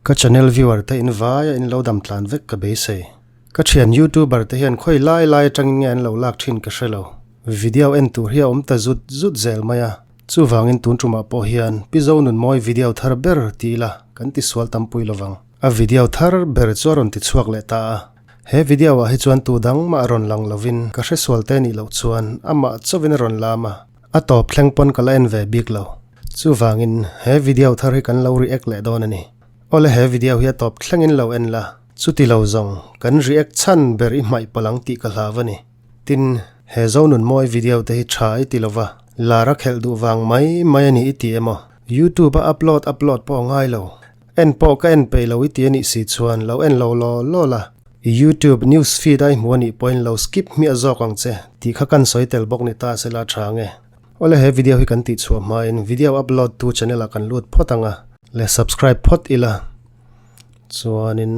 Ka channel viewer te in vaia in lo dam tlan vek ka beisei. Ka thian youtuber te hian khawi lai lai atangin nge an lo lak thin ka hre lo. Video en tur hi a awm ta zut zut zel mai a. Chuvangin tun tumah pawh hian Pi Zonunmawi video thar ber ti ila kan ti sual tampui lovang. A video thar ber chu a rawn ti chhuak leh ta a. He video ah hi chuan tu dang mah a rawn lang lovin ka hre sual te nih loh chuan amah chauhin a rawn lam a. A tawp thleng pawn ka la en ve bik lo. Chuvangin he video thar hi kan lo react leh dawn a ni. Awle he video hi a tawp thlengin lo en la, chuti lo zawng kan react chhan ber i hmaih palh ang tih ka hlau a ni. Tin, he Zonunmawi video te hi tha i ti lova, lar a khelh duh vang mai mai a ni i ti emaw? YouTube a upload upload pawh a ngai lo. En pawh ka en peih lo i ti a nih si chuan lo en lo law law la, i YouTube news feed a i hmu a nih pawhin lo skip hmiah zawk ang che tih kha kan sawi tel bawk ni ta se la tha nge. Awle he video hi kan tih chhuah hmain video upload tu channel ah kan lut phawt ang a, le subscribe phawt ila chuanin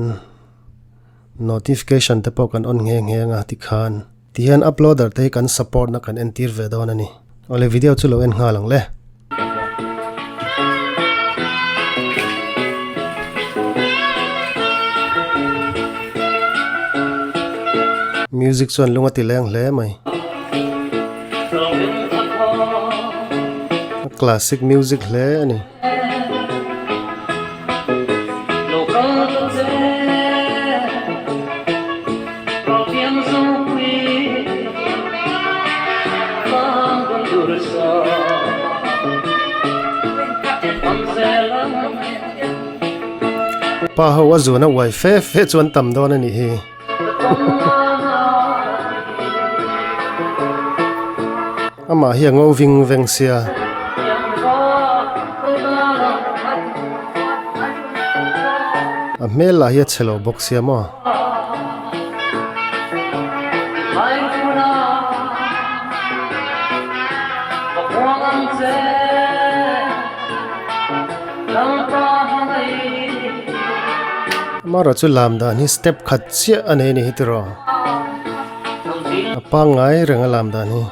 notification te pawh kan on nghe nghe ang a tikhan tihian uploader te hi kan support na kan entir ve dawn a ni. Awle video chu lo en nghal ang le. Music chuan lung a ti leng hle mai. Classic music hle a ni. Pa ho a zun a uai fe fe chu an tam dawn a nih hi. Amah hi a ngo ving veng sia. A hmel lah hi a chhe lo bawk sia maw. Amaherawhchu lam dan hi step khat chiah a nei a ni hi tiraw a pangngai reng a lam dan hi.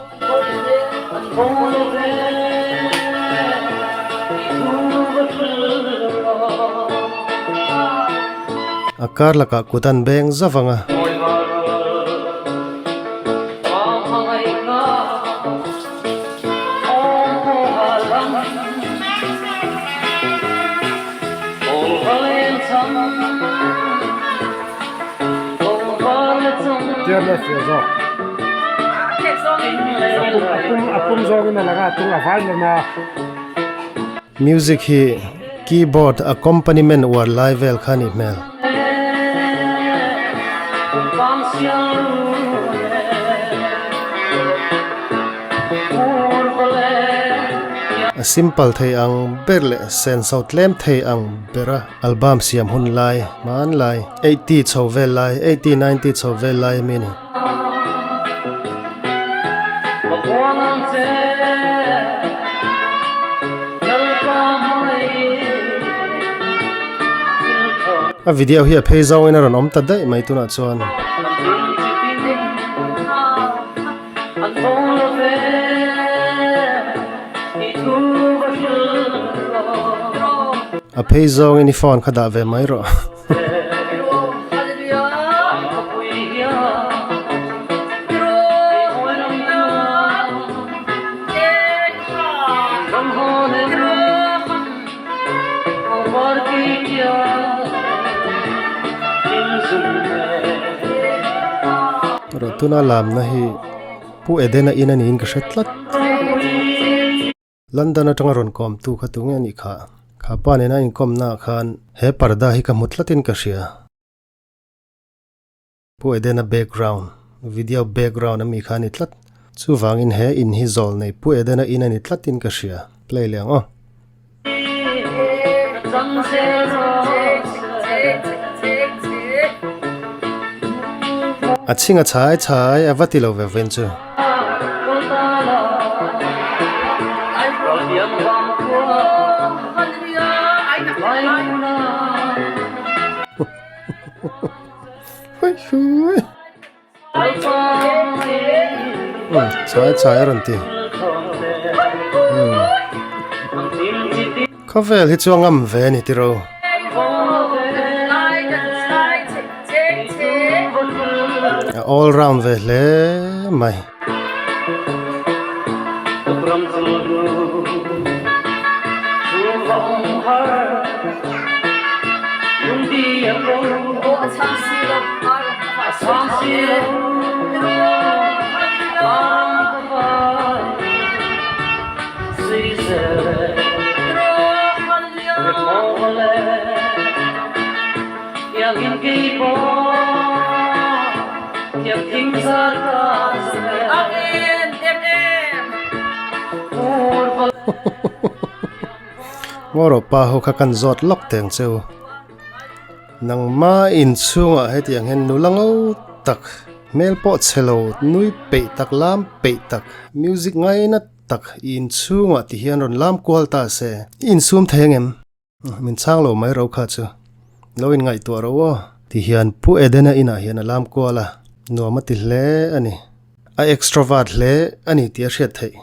A kar lakah kut an beng zauh ang a. Music hi keyboard accompaniment uar lai vel kha a nih hmel. A simple thei ang ber leh senso tlem thei ang bera album siam hun lai hmanlai eighty chho vel lai eighty ninety chho vel lai ami a ni. A video hi a phei zawngin a rawn awm ta daih mai tunah chuan. A phei zawngin i phone kha dah ve mai rawh. Rawh tuna lamna hi Pu Edena in a niin ka hre tlat. London atanga rawn kawmtu kha tunge a nih kha? Kha pa nena a inkawmna ah khan he parda hi ka hmu tlatin ka hria. Pu Edena background, video background ami kha a ni tlat. Chuvangin he in hi zawl nei Pu Edena in a ni tlatin ka hria. Play leh ang aw. A chhing a chhai chhai a va ti lo ve vawiin chu. Chhai chhai a rawn ti. Khawvel hi chu a ngam ve a ni tiro. all round ve hle mai. Ngaw pa ho kha kan zawt lawk teng che u. Nangma inchhungah hetiang hian nula ngo tak, hmel pawh chhe lo, nui peih tak, lam peih tak, music ngaina tak i inchhungah ti hian rawn lam kual ta se. I insum thei angem? Min chhang lo mai ro kha chu. Lo inngaihtuah ro aw. Ti hian Pu Edena inah hian a lam kual a, nuam a ti hle a ni. A extrovert hle a ni tih a hriat theih.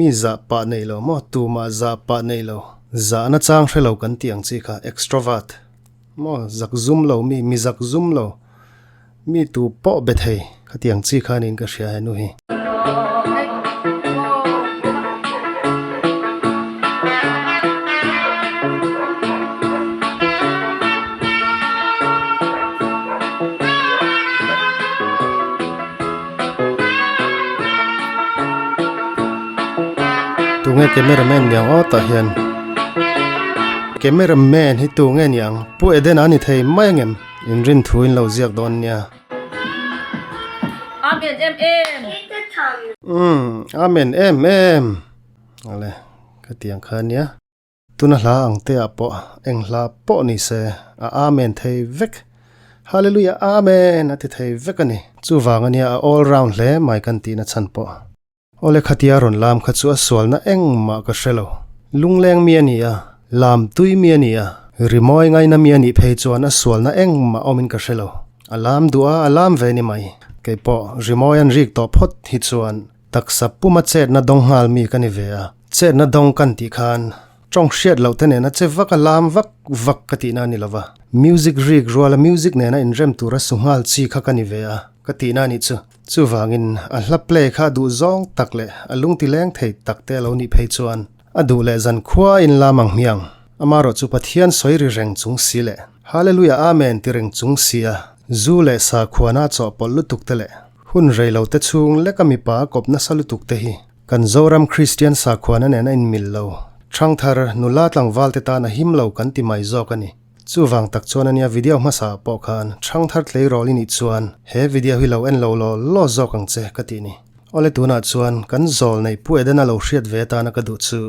Mi zah pah nei lo maw? Tumah zah pah nei lo. Zahna chang hre lo kan tih ang chi kha extrovert maw? Zak zum lo mi, mi zak zum lo. Mi tu pawh be thei khatiang chi kha niin ka hria henu hi. Tunge camera man niang aw tah hian camera man hi tunge niang Pu Edena a ni thei mai angem. Inrin thu in lo ziak dawn nia. Amen em em. Umm amen em em. Ale ka tiang kha nia. Tuna hla ang te ah pawh eng hla pawh ni se a amen thei vek. Hallelujah amen a ti thei vek a ni. Chuvang ania a all round hle mai kan tihna chhan pawh. Awle khatia rawn lam kha chu a sualna engmah ka hre lo. Lungleng mi a ni a, lam tui mi a ni a, rimawi ngaina mi a nih phei chuan a sualna engmah awmin ka hre lo. A lam duh a, a lam ve ni mai. Kei pawh rimawi an rik tawh phawt hi chuan taksa puma chetna dawng nghal mi ka ni ve a, chetna dawng kan tih khan Tawng hriat loh te nena che vak a lam vak vak ka tihna a ni lova, music rik ruala music nena inrem tura su nghal chi kha ka ni ve a ka tihna a nih chu. Chuvangin a hla play kha a duh zawng tak leh a lungti leng thei tak te a lo nih phei chuan a duh leh zan khua in lam ang hmiang. Amarawh chu Pathian sawi ri reng chung si leh Hallelujah Amen ti reng chung si a zu leh sakhuana a chawhpawlh lutuk te leh hun rei lo te chhung leka mipa a kawp nasa lutuk te hi Kan Zoram Kristian sakhuana nen a inmil lo. Thangthar, nula tlangval te tan a him lo kan ti mai zawk a ni. Chuvang tak chuan ania video hmasa ah pawh khan Thangthar tleirawl i nih chuan he video hi lo en lo law law zawk ang che ka tih ni. Awle tunah chuan kan zawl nei Pu Edena lo hriat ve atana ka duh chu.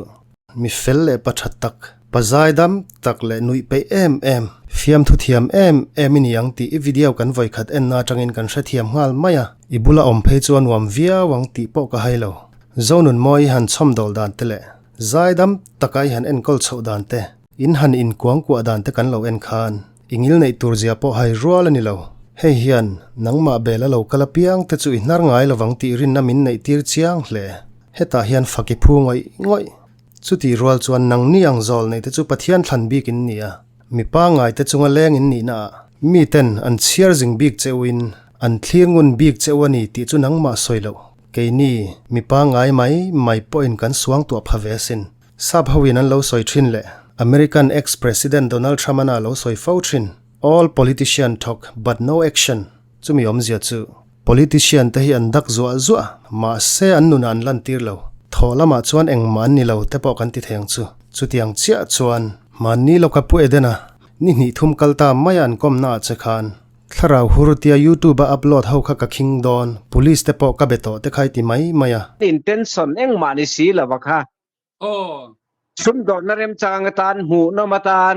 Mi fel leh pa tha tak, pa zaidam tak leh nuih peih em em, fiamthu thiam em em i ni ang tih i video kan vawikhat enna atangin kan hrethiam nghal mai a, i bula awm phei chu a nuam viau ang tih pawh ka hai lo. Zonunmawi i han chhawmdawl dan te leh zaidam taka i han enkawl chhoh dan te, in han inkuangkuah dan te kan lo en khan i ngil neih tur zia pawh hai rual a ni lo. Hei hian nangmah bel a lo kal apiang te chu i hnar ngai lovang tih rinna min neih tir chiang hle. Hetah hian fak i phu ngawih ngawih. Chutih rual chuan nangni ang zawl neite chu Pathian thlan bik in ni a, mi pangngaite chunga leng in nihna ah miten an chhiar zing bik che uin an thlir ngun bik che u a ni tih chu nangmah sawi loh. Keini, mi pangngai mai mai pawhin kan suangtuah pha ve asin. Sap hoin an lo sawi thin leh American ex-President Donald Trump-ana lo sawi fo thin, All politician talk but no action. Chumi awmzia chu politician te hi an dak zuah zuah, mahse an nunah an lantir lo. Thawh lamah chuan engmah an ni lo te pawh kan ti thei ang chu. Chutiang chiah chuan mahni lawka Pu Edena ni hnih thum kal ta maia an kawmna ah che khan thlarau hur tia youtube a upload ho kha ka khing dawn, police te pawh ka be tawh te kha i ti mai mai a. Intention engmah ni si lova kha Aw. Sumdawnna remchang atan, hmuhnawm atan,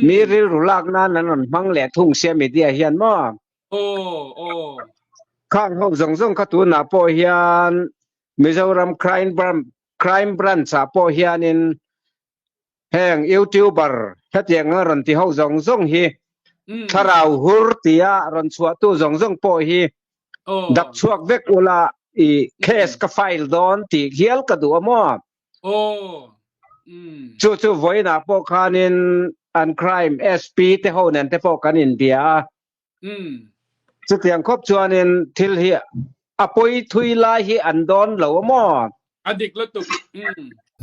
mi rilru lak nan an rawn hmang leh thung sia media hian maw? Aw, aw. Khang ho zawng zawng kha tunah pawh hian Mizoram Crime Branch, Crime Branch ah pawh hianin heng YouTuber hetiang a rawn ti ho zawng zawng hi thlarau hur tia rawn chhuahtu zawng zawng pawh hi Dak chhuak vek ula i case ka file dawn tih hial ka duh a maw? Aw. Chu chu vawiinah pawh khanin an crime SP te ho nen te pawh kan inbia a. Chutiang khawp chuanin thil hi a pawi thui lai hi an dawn lo a maw? A dik lutuk.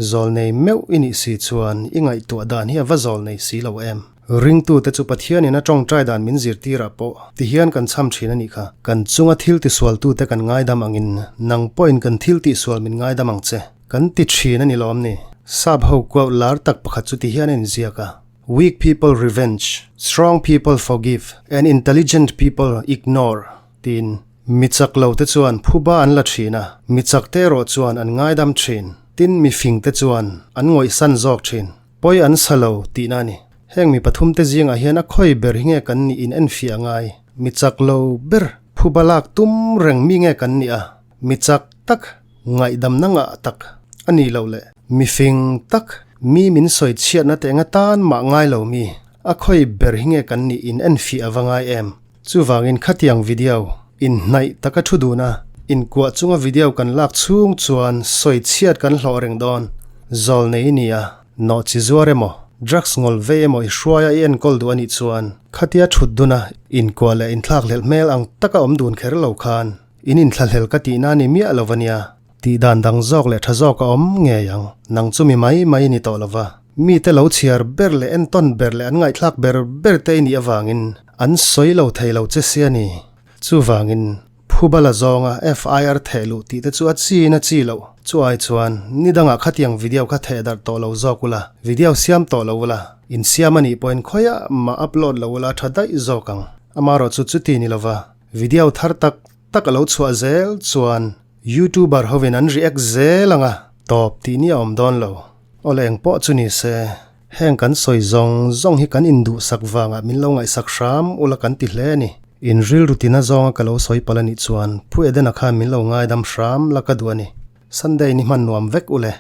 Zawlnei meuh i nih si chuan i ngaihtuah dan hi a va zawlnei si lo em? Ringtute chu Pathianin a tawngtai dan min zirtirah pawh tihian kan cham thin a nih kha. Kan chunga thil tisualtute kan ngaidam angin nang pawhin kan thil tihsual min ngaidam ang che. Kan ti thin a ni lawm ni? Sap ho kuau lar tak pakhat chu tihian a inziak a, Weak people revenge, strong people forgive and intelligent people ignore tiin. Mi chak lo te chuan phuba an la thin a, mi chak te erawh chuan an ngaidam thin. Tin, mi fing te chuan an ngawihsan zawk thin. Pawi an sa lo tihna a ni. Heng mi pathum te zingah hian a khawi ber hi nge kan nih in enfiah ngai? Mi chak lo ber phuba lak tum reng mi nge kan nih a? Mi chak tak, ngaihdamna ngah tak a nih loh le? Mi fing tak, mi min sawi chhiatna te enga tan mah ngai lo mi? A khawi ber hi nge kan nih in enfiah a va ngai em? Chuvangin khatiang video inhnaih taka thu dun a, inkuah chunga video kan lak chhung chuan sawi chhiat kan hlawh reng dawn. Zawl nei i ni a, nawh chi zuar emaw, drugs ngawl vei emaw i hruaia i enkawl duh a nih chuan khatia thut dun a, inkuah leh inthlakhlelh hmel ang taka awm dun kher lo khan in inthlahlel ka tihna ni miah lo a nia. Tih dan dang zawk leh tha zawk a awm ngei ang. Nang chu mi mai mai i ni tawh lo va. Mite lo chhiar ber leh entawn ber leh an ngaihthlak ber ber te i nih avangin an sawi lo thei lo che sia ni. Chuvangin, Phubala zawnga FIR theh luh tih te chu a chi in a chi loh. Chu ai chuan, ni dangah khatiang video kha theh darh tawh lo zawk ula, video siam tawh lo ula, insiam a nih pawhin khawiah mah upload lo ula tha daih zawk ang. Amaherawhchu chu chuti ni lova, video thar tak tak a lo chhuah zel chuan YouTuber hovin an react zel ang a, tawp tih ni a awm dawn lo. Awle eng pawh chu ni se, heng kan sawi zawng zawng hi kan induhsak vangah min lo ngaihsak hram ula kan ti hle a ni. In rilru tina zawnga ka lo sawi palh a nih chuan Pu Edena khan min lo ngaidam hram la ka duh a ni. Sunday ni hman nuam vek ule.